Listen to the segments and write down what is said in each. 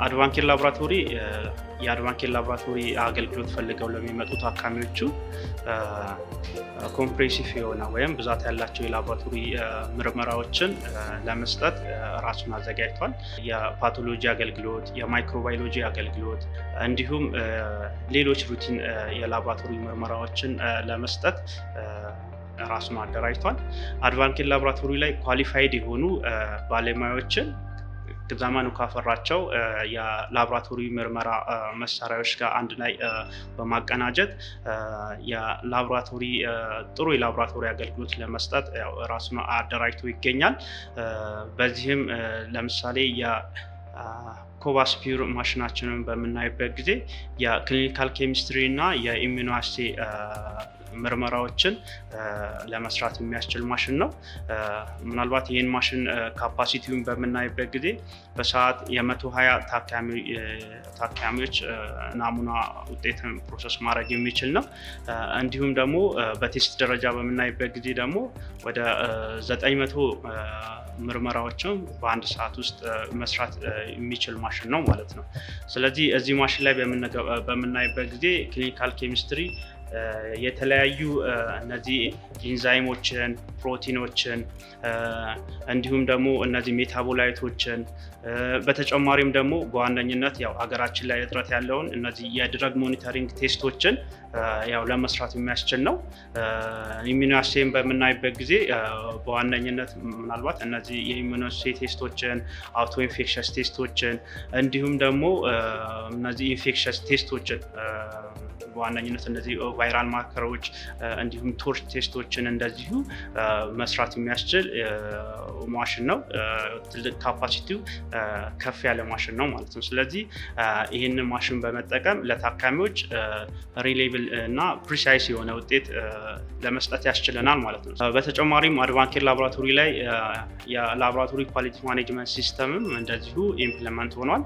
አድቫንኬር ላቦራቶሪ የአድቫንኬር ላቦራቶሪ አገልግሎት ፈልገው ለሚመጡ ታካሚዎቹ comprehensive የሆነ ወይም ብዛት ያላቸው የላቦራቶሪ ምርመራዎችን ለመስጠት ራሱን አዘጋጅቷል። የ pathology አገልግሎት፣ የማይክሮባዮሎጂ አገልግሎት እንዲሁም ሌሎች routine የላቦራቶሪ ምርመራዎችን ለመስጠት ራሱን አደራጅቷል። አድቫንኬር ላቦራቶሪ ላይ qualified የሆኑ ባለሙያዎችን ዘመኑ ካፈራቸው የላቦራቶሪ ምርመራ መሳሪያዎች ጋር አንድ ላይ በማቀናጀት የላቦራቶሪ ጥሩ የላቦራቶሪ አገልግሎት ለመስጠት ራሱን አደራጅቶ ይገኛል። በዚህም ለምሳሌ Cobas Pure ማሽናችንን በምናይበት ጊዜ የ clinical chemistry እና የ immunoassay ምርመራዎችን ለመስራት የሚያስችል ማሽን ነው። ምናልባት ይህን ማሽን capacity ውን በምናይበት ጊዜ በሰዓት የ120 ታካሚዎች ናሙና ውጤትን process ማድረግ የሚችል ነው። እንዲሁም ደግሞ በ test ደረጃ በምናይበት ጊዜ ደግሞ ወደ 900 ምርመራዎችን በአንድ ሰዓት ውስጥ መስራት የሚችል ማሽን ነው ማለት ነው። ስለዚህ እዚህ ማሽን ላይ በምናይበት ጊዜ clinical chemistry የተለያዩ እነዚህ ኢንዛይሞችን፣ ፕሮቲኖችን እንዲሁም ደግሞ እነዚህ metabolite ኦችን፣ በተጨማሪም ደግሞ በዋነኝነት ያው ሀገራችን ላይ እጥረት ያለውን እነዚህ የ drug monitoring test ኦችን ያው ለመስራት የሚያስችል ነው። Immunoassay ን በምናይበት ጊዜ በዋነኝነት ምናልባት እነዚህ የ immunoassay test ኦችን፣ auto infectious test ኦችን እንዲሁም ደግሞ እነዚህ infectious test ኦችን፣ በዋነኝነት እነዚህ viral marker ኦች እንዲሁም TORCH test ኦችን እንደዚሁ መስራት የሚያስችል ማሽን ነው። ትልቅ capacity ው ከፍ ያለ ማሽን ነው ማለት ነው። ስለዚህ ይህንን ማሽን በመጠቀም ለታካሚዎች reliable እና precise የሆነ ውጤት ለመስጠት ያስችለናል ማለት ነው። በተጨማሪም አድቫንኬር ላቦራቶሪ ላይ የላቦራቶሪ quality management system ም እንደዚሁ implement ሆኗል።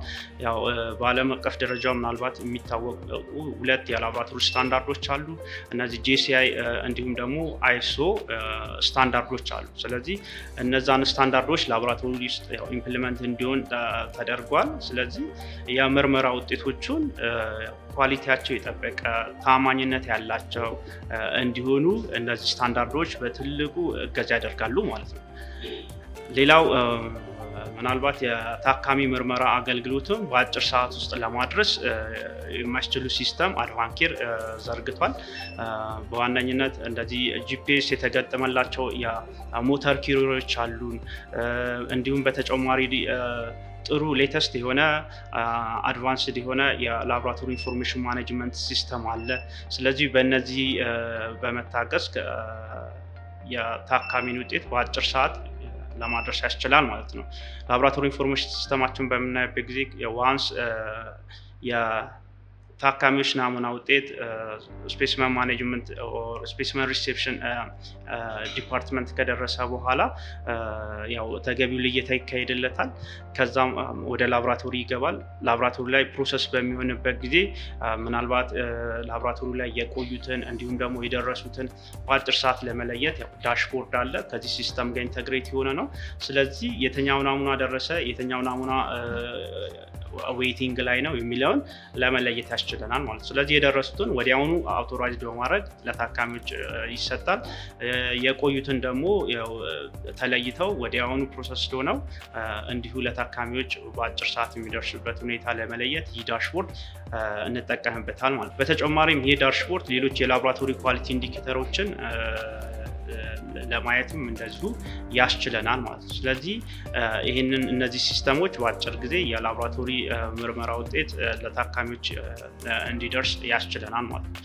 ያው በዓለም አቀፍ ደረጃ ምናልባት የሚታወቁ ሁለት የላቦራቶሪ ስታንዳርዶች አሉ። እነዚህ JCI እንዲሁም ደግሞ ISO standard ኦች አሉ። ስለዚህ እነዛን ስታንዳርዶች ላቦራቶሪ ውስጥ implement እንዲሆን ተደርጓል። ስለዚህ የምርመራ ውጤቶቹን quality ያቸው የጠበቀ፣ ታማኝነት ያላቸው እንዲሆኑ እነዚህ ስታንዳርዶች በትልቁ እገዛ ያደርጋሉ ማለት ነው። ሌላው ምናልባት የታካሚ ምርመራ አገልግሎትም በአጭር ሰዓት ውስጥ ለማድረስ የሚያስችሉ system አድቫንኬር ዘርግቷል። በዋነኝነት እንደዚህ GPS የተገጠመላቸው የሞተር courier ኦች አሉን። እንዲሁም በተጨማሪ ጥሩ latest የሆነ፣ advanced የሆነ የ laboratory information management system አለ። ስለዚህ በእነዚህ በመታገዝ የታካሚን ውጤት በአጭር ሰዓት ለማድረስ ያስችላል ማለት ነው። Laboratory information system ኣችን በምናይበት ጊዜ once የታካሚዎች ናሙና ውጤት specimen management፣ specimen reception department ከደረሰ በኋላ ያው ተገቢው ልየታ ይካሄድለታል። ከዛም ወደ ላቦራቶሪ ይገባል። ላቦራቶሪ ላይ process በሚሆንበት ጊዜ ምናልባት ላቦራቶሪ ላይ የቆዩትን እንዲሁም ደግሞ የደረሱትን በአጭር ሰዓት ለመለየት ያው dashboard አለ፣ ከዚህ system ጋር integrate የሆነ ነው። ስለዚህ የትኛው ናሙና ደረሰ፣ የትኛው ናሙና waiting ላይ ነው የሚለውን ለመለየት ያስችለናል ማለት ነው። ስለዚህ የደረሱትን ወዲያውኑ authorized በማድረግ ለታካሚዎች ይሰጣል። የቆዩትን ደግሞ ተለይተው ወዲያውኑ process ሆነው እንዲሁ ለታካሚዎች በአጭር ሰዓት የሚደርሱበት ሁኔታ ለመለየት ይህ dashboard እንጠቀምበታል ማለት ነው። በተጨማሪም ይህ dashboard ሌሎች የላቦራቶሪ quality indicator ኦችን ለማየትም እንደዚሁ ያስችለናል ማለት ነው። ስለዚህ ይህንን እነዚህ system ኦች በአጭር ጊዜ የላቦራቶሪ ምርመራ ውጤት ለታካሚዎች እንዲደርስ ያስችለናል ማለት ነው።